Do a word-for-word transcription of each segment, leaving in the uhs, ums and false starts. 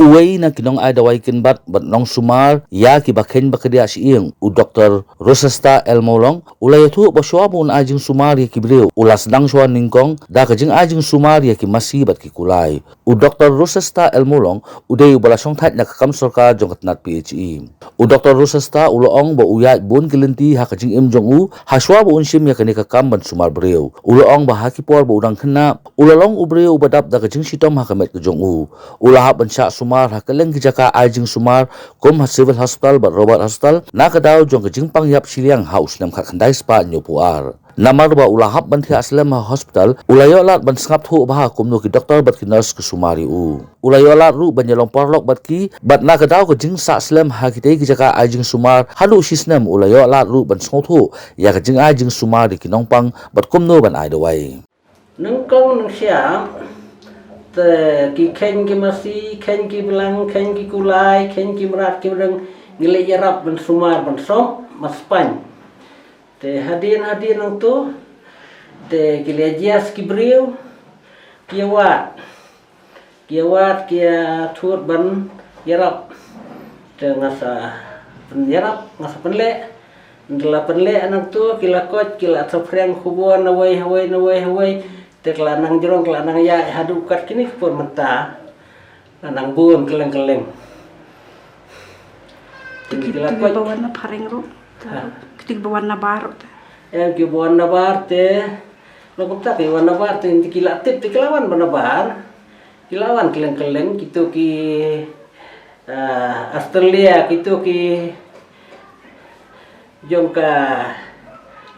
Uwei na ki nongai dawai kynbat bad nongsumar ïa ki ba khein ba kdiah shyieng, u Doktor Rosesta L Mawlong, u la ïathuh ba shwa ba un ai jingsumar ïa ki briew, u la sdang shwa nyngkong da ka jingai jingsumar ïa ki masi bad ki kulai. U Doktor Rosesta L Mawlong u dei uba la shongthait na ka kam sorkar jong ka tnat P H E. U Doktor Rosesta u la ong ba u ïaid bun ki lynti ha ka jingim jong u ha shwa ba un shim ïa kane ka kam ban sumar briew. U la ong ba ha ki por ba u dang khynnah, u la long u briew uba dap da ka jingshitom ha ka met ka jong u. U la hap ban shah sumar ha kylleng ki jaka ai jingsumar, kum ha Civil Hospital bad Robert Hospital, na ka daw jong ka jingpang ïap shiliang ha u snem khatkhyndai spah hynñiewphew ar. Namar ba u la hap ban thiah slem ha hospital, u la ïoh lad ban sngap thuh bha kumno ki doktor bad ki nurse ki sumar ïa u. U la ïoh lad ruh ban ïalong paralok bad ki, bad na ka daw ka jingsah slem ha kitei ki jaka ai jingsumar, haduh shi snem u la ïoh lad ruh ban sngewthuh ïa ka jingai jingsumar ïa ki nongpang bad kumno ban ai dawai. Nyngkong nyngshap te ki khein ki masi, khein ki blang, khein ki kulai, khein ki mrad ki mreng, ngi leh ïarap ban sumar ban sop, ban spaiñ. Te hadien hadien nangto te ki leh jias ki briew, ki ïawad. Ki ïawad ki ïathut ban ïarap. Te nga sa pynïarap, nga sa pynleh. Nda la pynleh nangto ki la koit, ki la saphriang khubor nawei hawei nawei hawei. Te ki la nang jrong, ki la nang ïaid haduh kat kine ki por mynta. La nang bun kylleng kylleng. Te ki la koit. Kiti ba wan na phareng ruh. Ha? Kiti ba wan na bar ruh te. Em, ki ba wan na bar te. Lo kumta ki wan na bar te, ki la tip te ki la wan ba na bar. Ki la wan kylleng kylleng, kito ki, ah, Australia, kito ki jong ka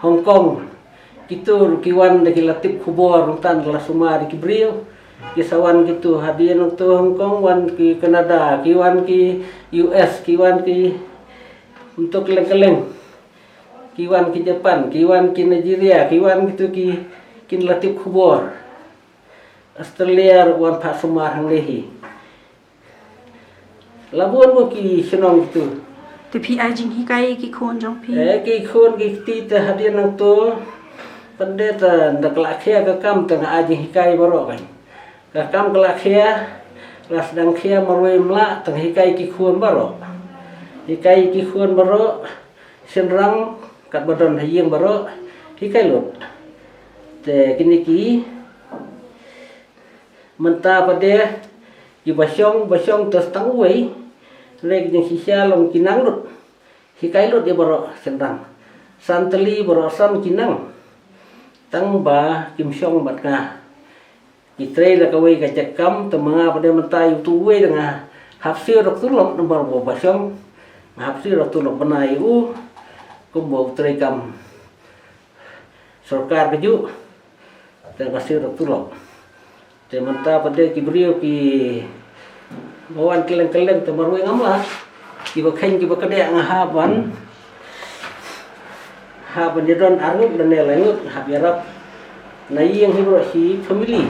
Hong Kong. Kito ruh ki wan da ki la tip khubor, ruh tan la sumar ki briew. Ki sa wan kito hadien nangto Hong Kong, wan ki Canada, ki wan ki U S, ki wan ki nangto kylleng kylleng. Ki wan ki Japan, ki wan ki Nigeria, ki wan kito ki, kin la tip khubor. Australia ruh wan phah sumar hangne hi. La bun bun ki shnong kito. Te phi ai jinghikai ki khun jong phi? Eh, ki khun ki kti te hadien nangto. Pynde te nda ka la khia ka kam te nga ai jinghikai baroh kan. Ka kam ka la khia, la sdang khia marwei mlah, te nga hikai ki khun baroh. Hikai ki khun baroh, shynrang, katba don ha ïing baroh, hikai lut. Te kine ki, mynta pat de, ki ba shong, ba shong te tang uwei, rek jingshisha long ki nang lut. Hikai lut ïa baroh shynrang. San tylli baroh san ki nang. Tang ba kim shong bad nga. Ki trei da kawei ka jaka kam, te ma nga pat de mynta ïa utu uwei da nga hap siew da ka tulop namar ba ba shong. Nga hap siew da ka tulop bnai ïa u. Kumba u trei kam sorkar kajuh. Te nga siew da ka tulop. Te mynta pat de ki briew ki ba wan kylleng kylleng te marwei ngam lah. Ki ba kheiñ ki ba kdeh nga hap ban, hap ban ïadon arngut lane laingut, hap ïarap. Na ïing hi baroh shi family.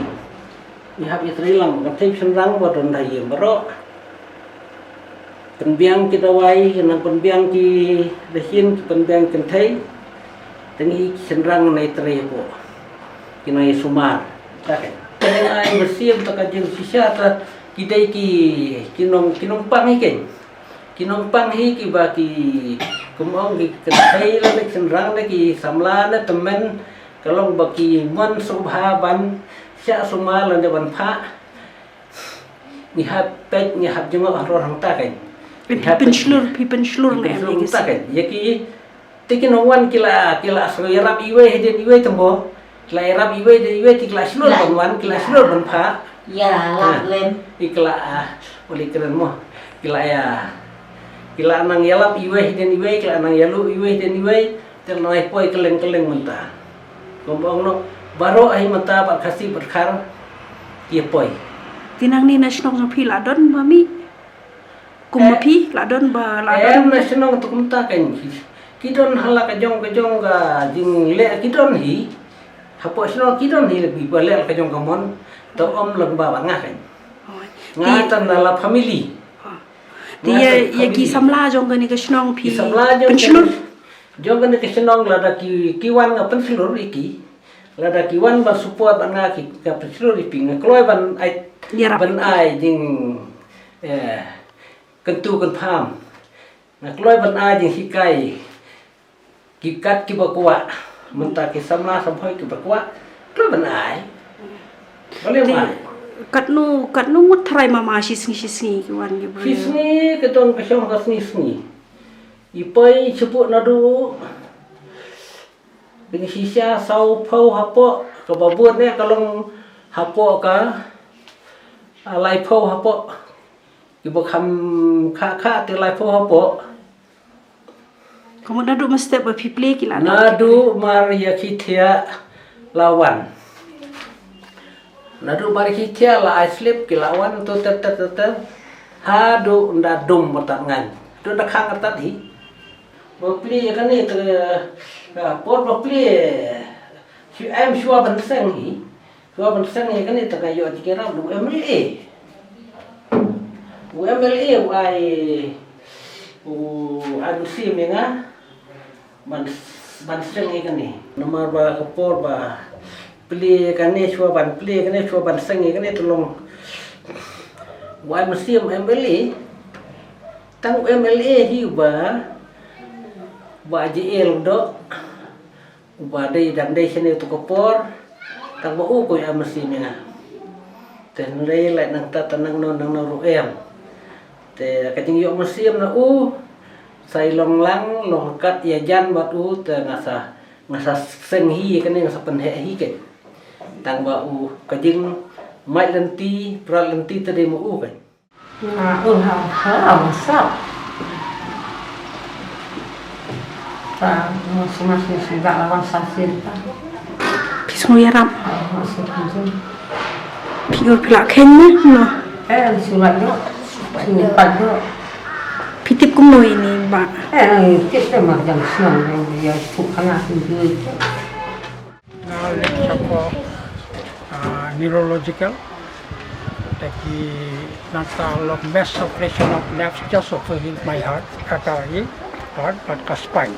Ngi hap ïatrei lang, kan thei shynrang ba don ha ïing baroh. Pynbiang ki dawai, nang pynbiang ki dashin, ki pynbiang kynthei. Te ngi shynrang nai trei hapoh. Ki nai sumar. Ta ka. Te ngi ai mynsiem ta ka jingshisha ta ki dei ki, ki nong, ki nongpang hi keiñ. Ki nongpang hi ki ba ki, kum ong ki kynthei lane shynrang ne ki samla ne tymmen ka long ba ki mon sngewbha ban shah sumar lane ban phah. Ngi hap peit, ngi hap jngoh halor hangta keiñ. Phi pynshlur, phi pynshlur ne em ngi ta keiñ. Ïa ki te ki nongwan ki la, ki la shu ïarap iwei hadien iwei tymbo. Ki la ïarap iwei hadien iwei te ki la shlur ban wan, ki la shlur ban phah. Ïa lap lem. Ki la, ah, uli kren mo. Ki la ïa, ki la nang ïalap iwei hadien iwei, ki la nang ïalu iwei hadien iwei. Te nang ai poi kylleng kylleng mynta. Kumba ong noh, baroh ai mynta bad Khasi bad Khar ki poi. Te nangne na shnong jong phi la don ba mih? Kum ba phi la don ba la don? Em, na shnong tu kumta keiñ. Ki don ha la ka jong ka jong ka jingleh ki don hi. Hapoh shnong ki don hi, la ki ba leh la ka jong ka mon. To ym lang ba ba nga keiñ. Nga tan na la family. Te ïa ki samla jong kane ka shnong phi pynshlur? Jong kane ka shnong lada ki, ki wan nga pynshlur ïa ki. Lada ki wan ban support nga ki, ka pynshlur ïa phi, nga kloi ban ai, ban ai jing, Eh, kyntu kynpham. Nga kloi ban ai jinghikai ki kat kiba kwah. Mynta ki samla samphoi kiba kwah, kloi ban ai. Balei? Te, mai katno, katno ngut tharai mama shi sngi shi sngi ki wan ki briew? Shi sngi ki don ka shong ka sngi sngi. I poi shiput naduh pynshisa saw phew hapoh, kaba bun ne ka long hapoh ka, ah, lai phew hapoh. Kiba kham kha kha te lai phew hapoh. Ka mut naduh mynstep ba phi plie ki la don? Naduh mar ïa ki thiah la wan. Naduh mar ïa ki thiah la ai slip ki la wan tu ter ter ter ter. Haduh nda dum ba tat ngan. Tu nda khang tat hi. Ba plie kane te, ah, por ba plie. Shu em shuwa ban seng hi. Shuwa ban seng ïa kane te nga ïoh jingïarap u M L A. U M L A u ai, u ai mynsiem ïa nga ban, ban seng ïa kane. Namar ba ka por ba plie ïa kane, shuwa ban plie ïa kane, shuwa ban seng ïa kane te long u ai mynsiem M L A. Tang u M L A hi uba, uba J L doh. Uba dei dang dei shane tu ka por, tang ba u ko ïa mynsiem ïa nga. Te hynrei lait nangta ta nangno nangno ruh em. Te ka jingïoh mynsiem na u sa ïa long lang long kat ïa jan bad u te nga sa, nga sa seng hi kane, nga sa pynheh hi ke. Tang ba u ka jingmait lynti, prat lynti te dei ma u ke. Ah, ul ha, ha, ha, what's up? Ta, mas, mas, mas, da la wan sa sir ta. Phi sngew ïarap? Ah, mas, mas, mas. Phi ur phi la kheiñ ne, no? Eh, sulat do. Sulat do. Phi tip kumno ïa ini, bah? Eh, tip te ma jam snong, ïa, ïa, tu khana tu tu. Nga leh sha ka, ah, neurological. Te ki nangta long mass suppression of nerves just opposite my heart, kata i heart, bad ka spine.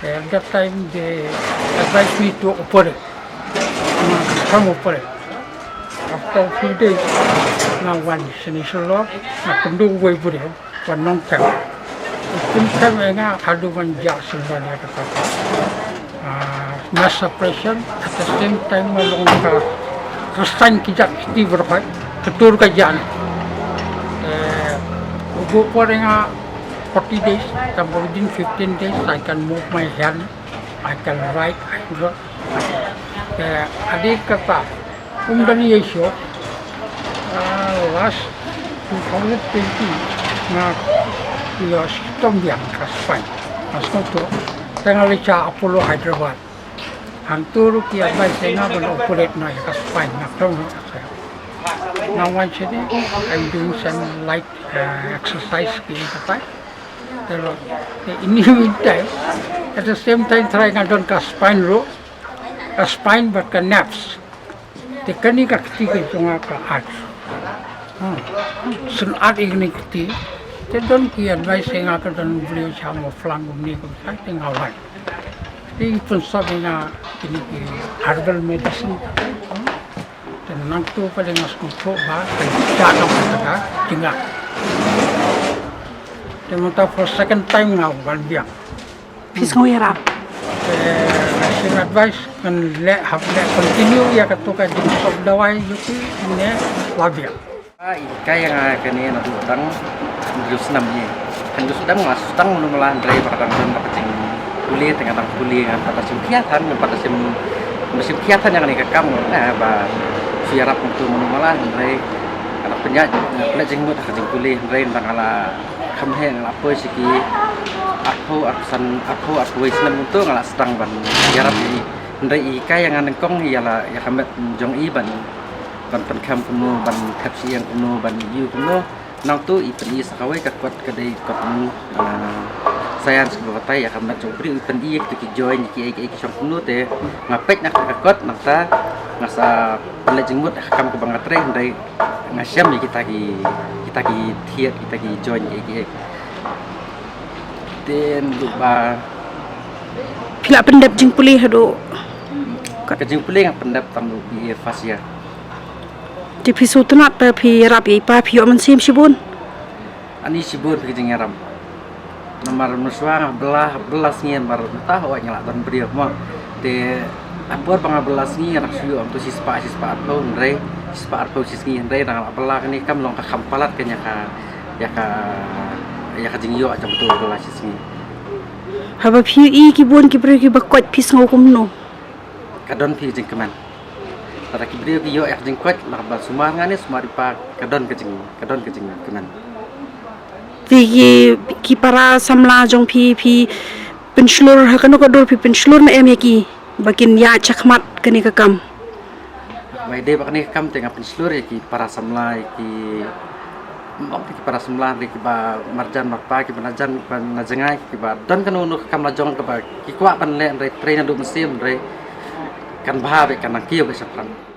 Te at that time they advised me to operate. Nga kam operate. After a few days, nga wan shane shalor, nga kynduh uwei u briew. Wan nongtem. Kum tem ïa nga haduh ban jah sngewbha ïa kata. Ah, mass suppression, at the same time nga long ka, ka saiñ ki jait kti baroh, ka tur ka jan. Eh, u buh por ïa nga forty days, tang ba within fifteen days I can move my hand, I can write, I can draw. Eh, adi kata, um dang ïa sho, ah, last two thousand twenty, nga ïoh shitom biang ka spine. Nga sngewthuh, te nga leit sha Apollo Hyderabad. Hangto ruh ki advice ïa nga ban operate noh ïa ka spine, nga tong noh. Nga wan shane, I'm doing some light, uh, exercise ki katai. Te in the meantime, at the same time, tharai nga don ka spine ruh, ka spine bad ka nerves. Te kane ka kti ka jong nga ka at. Hmm. Sngewthuh ïa kane ka kti. Te don ki advice ïa nga, ka don u briew sha Mawphlang kumne kumne te nga wan. Te i pynsop ïa nga kine ki herbal medicine. Te nangto pat nga sngewthuh ba ka jia nong kata ka jingïarap. Te mynta for second time nga wan biang. Phi sngew ïarap? Te nga shim advice ngan leh, hap leh continue ïa kato ka jingsop dawai jong ki ne la biang. Ba i hikai ïa nga kane naduh tang hynriew snem ïa. Hynriew snem nga sdang mano mala hynrei ba ka dang don ka jingpule te nga dang pule, ngan pat da shim khia than, ngan pat da shim, shim khia than ïa kane ka kam, na ba shu ïarap kumto mano mala hynrei nga dang pynïaid, nga pynïaid jingmut ha ka jingpule hynrei nga dang la kham heh, nga la poi sha ki arphew, arphew san, arphew, arphew wei snem kumto nga la sdang ban ïarap ïa i. Hynrei i hikai ïa nga nyngkong ïa la, ïa ka met jong i ban, ban pynkhem kumno, ban thep sha ïing kumno, ban ïoh kumno. Nangto i pyni sa kawei ka kot ka dei kot, ah, science kaba batai ïa ka met jong u briew, i pyni ïa kito ki joint kiei kiei ki shong kumno te nga peit na ka kot nangta nga sa pynleit jingmut ha ka kam kaba nga trei hynrei nga shem ïa kita ki, kita ki thied, kita ki joint kiei kiei. Te naduh ba phi la pyndep jingpule haduh ka jingpule nga pyndep tang naduh B A first year. Te phi sngewtynnat ba phi ïarap ïa i pa, phi ïoh mynsiem shibun? Ani shibun phi ka jingïalam. Namar mynshuwa nga bylla, bylla sngi namar mynta hooid nga la don briew mo. Te ha por ba nga bylla sngi nga dang shu ïoh hangto shispah, shispah arphew hynrei, shispah arphew shi sngi hynrei dang la bylla kane kam long ka kham palat ka ïa ka, ïa ka, ïa ka jingïoh jong uto u bylla shi sngi. Haba phi ïohi ki bun ki briew kiba koit phi sngew kumno? Ka don phi jingkmen. Lada ki briew ki ïoh ïa ka jingkoit, lada ba sumar nga ne sumar i pa, ka don ka jing, ka don ka jingkmen. Te ki, ki para samla jong phi, phi pynshlur ha kano ka dur phi pynshlur ne em ïa ki ba kin ïaid shakhmat kane ka kam? Ba ïadei bad kane ka kam te nga pynshlur ïa ki para samla, ïa ki, ym ong te ki para samla, ïa kiba marjan marpa, kiba na jan, kiba na jngai, kiba don kano kano ka kam la jong kaba ki kwah ban leh hynrei trei naduh mynsiem hynrei kan bha bad kan nang kiew bad shaphrang.